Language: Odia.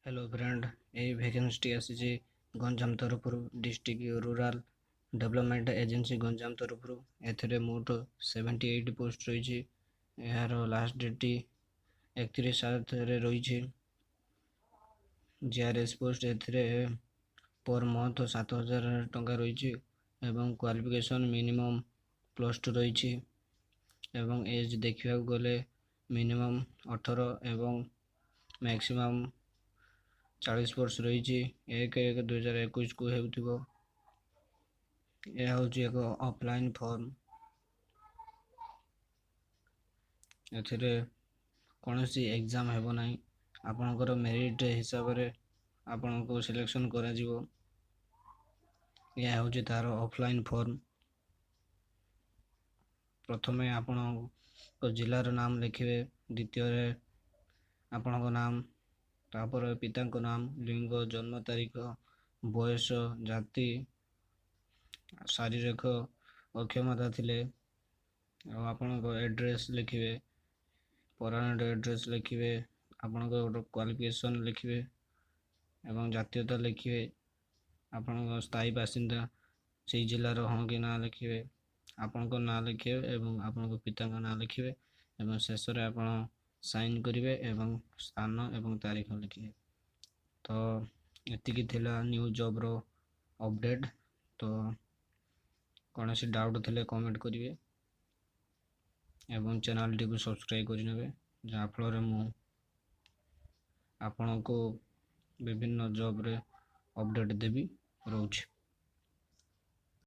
ହ୍ୟାଲୋ ଫ୍ରେଣ୍ଡ, ଏଇ ଭ୍ୟାକେନ୍ସିଟି ଆସିଛି ଗଞ୍ଜାମ ତରଫରୁ, district rural development agency Ganjam ତରଫରୁ। ଏଥିରେ ମୋଟ 78 ପୋଷ୍ଟ ରହିଛି। ଏହାର ଲାଷ୍ଟ ଡେଟ୍ଟି 31/7ରେ ରହିଛି। ଜିଆର୍ଏସ୍ ପୋଷ୍ଟ, ଏଥିରେ ପର୍ ମନ୍ଥ 7000 ଟଙ୍କା ରହିଛି ଏବଂ କ୍ୱାଲିଫିକେସନ୍ ମିନିମମ୍ +2 ରହିଛି ଏବଂ ଏଜ୍ ଦେଖିବାକୁ ଗଲେ ମିନିମମ୍ 18 ଏବଂ ମ୍ୟାକ୍ସିମମ୍ 40 ବର୍ଷ ରହିଛି। 1/1/2021କୁ ହେଉଥିବ। ଏହା ହେଉଛି ଏକ ଅଫଲାଇନ୍ ଫର୍ମ। ଏଥିରେ କୌଣସି ଏକ୍ଜାମ୍ ହେବ ନାହିଁ। ଆପଣଙ୍କର ମେରିଟ୍ ହିସାବରେ ଆପଣଙ୍କୁ ସିଲେକ୍ସନ୍ କରାଯିବ। ଏହା ହେଉଛି ତା'ର ଅଫଲାଇନ୍ ଫର୍ମ। ପ୍ରଥମେ ଆପଣଙ୍କ ଜିଲ୍ଲାର ନାମ ଲେଖିବେ, ଦ୍ୱିତୀୟରେ ଆପଣଙ୍କ ନାମ, ତାପରେ ପିତାଙ୍କ ନାମ, ଲିଙ୍ଗ, ଜନ୍ମ ତାରିଖ, ବୟସ, ଜାତି, ଶାରୀରିକ ଅକ୍ଷମତା ଥିଲେ, ଆଉ ଆପଣଙ୍କ ଆଡ୍ରେସ୍ ଲେଖିବେ, ପରମାନେଣ୍ଟ ଆଡ୍ରେସ୍ ଲେଖିବେ, ଆପଣଙ୍କ ଗୋଟେ କ୍ୱାଲିଫିକେସନ୍ ଲେଖିବେ ଏବଂ ଜାତୀୟତା ଲେଖିବେ, ଆପଣଙ୍କ ସ୍ଥାୟୀ ବାସିନ୍ଦା ସେଇ ଜିଲ୍ଲାର ହଁ କି ନା ଲେଖିବେ, ଆପଣଙ୍କ ନାଁ ଲେଖିବେ ଏବଂ ଆପଣଙ୍କ ପିତାଙ୍କ ନାଁ ଲେଖିବେ ଏବଂ ଶେଷରେ ଆପଣ ସାଇନ୍ କରିବେ ଏବଂ ସ୍ଥାନ ଏବଂ ତାରିଖ ଲେଖିବେ। ତ ଏତିକି ଥିଲା ନ୍ୟୁ ଜବ୍ର ଅପଡ଼େଟ୍। ତ କୌଣସି ଡାଉଟ୍ ଥିଲେ କମେଣ୍ଟ କରିବେ ଏବଂ ଚ୍ୟାନେଲଟିକୁ ସବସ୍କ୍ରାଇବ୍ କରିନେବେ, ଯାହାଫଳରେ ମୁଁ ଆପଣଙ୍କୁ ବିଭିନ୍ନ ଜବ୍ରେ ଅପଡ଼େଟ୍ ଦେବି। ରହୁଛି।